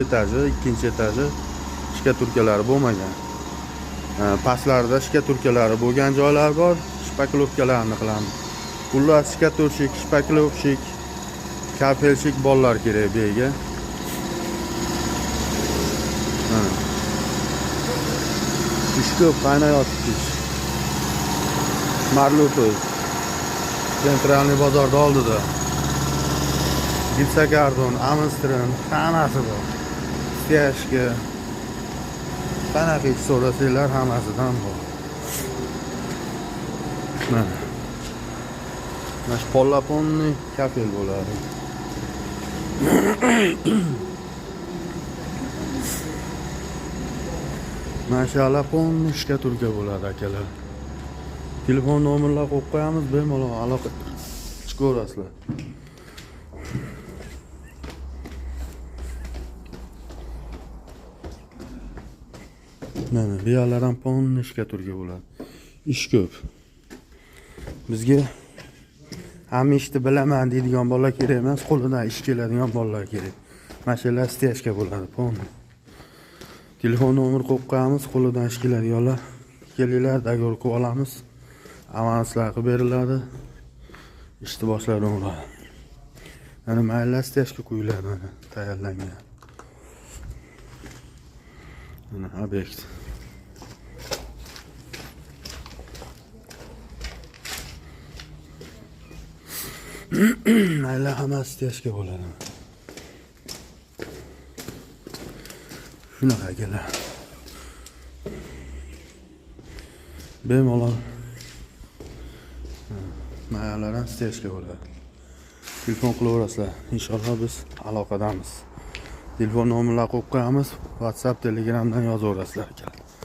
Etaji, ikkinchi etaji shkaturkalari bo'lmagan. Pastlarida shkaturkalari bo'lgan joylar bor, shpaklovkalarni qilamiz. Xullas, shkaturshik, shpaklovshik, kafelshik bolalar kerak bu yerga. Mana. Ish ko'p, qaynayotibdi ish. Marlutov. Центральный bozorda oldida. Gipsokarton, amstrin, hammasi bor. Стяжка. Qanaqa ish so'rasanglar hammasidan bor. Mana. Mana shu pollaponni kafel bo'ladi. Mana shu alaponni shkaturka bo'ladi, akalar. Telefon nomerlar qo'yib qo'yamiz, bemalol aloqa chiqaverasizlar. Mana bu yerlar ham polni shkaturka bo'ladi. Ish ko'p. Bizga hamma ishni bilaman deydigan bolalar kerak emas, qo'lidan ish keladigan bolalar kerak. Mana shular стяжка bo'ladi, polni. Telefon nomer qo'yib qo'yamiz, qo'lidan ish keladiganlar kelinglar, договор qilib olamiz. Avanslar qilib beriladi. Ishni boshlab. Mana mayli стяжка quyiladi, mana tayyorlangan. Mana obyekt. Mayli hammasi стяжка bo'ladi. Shunaqa, akalar. Bemalol mayalar ham стяжка bo'ladi. Telefon qilaverasizlar. Inshaalloh biz aloqadamiz. Telefon nomerlarini qo'yib qo'yamiz. WhatsApp, Telegramdan yozaverasizlar, akalar.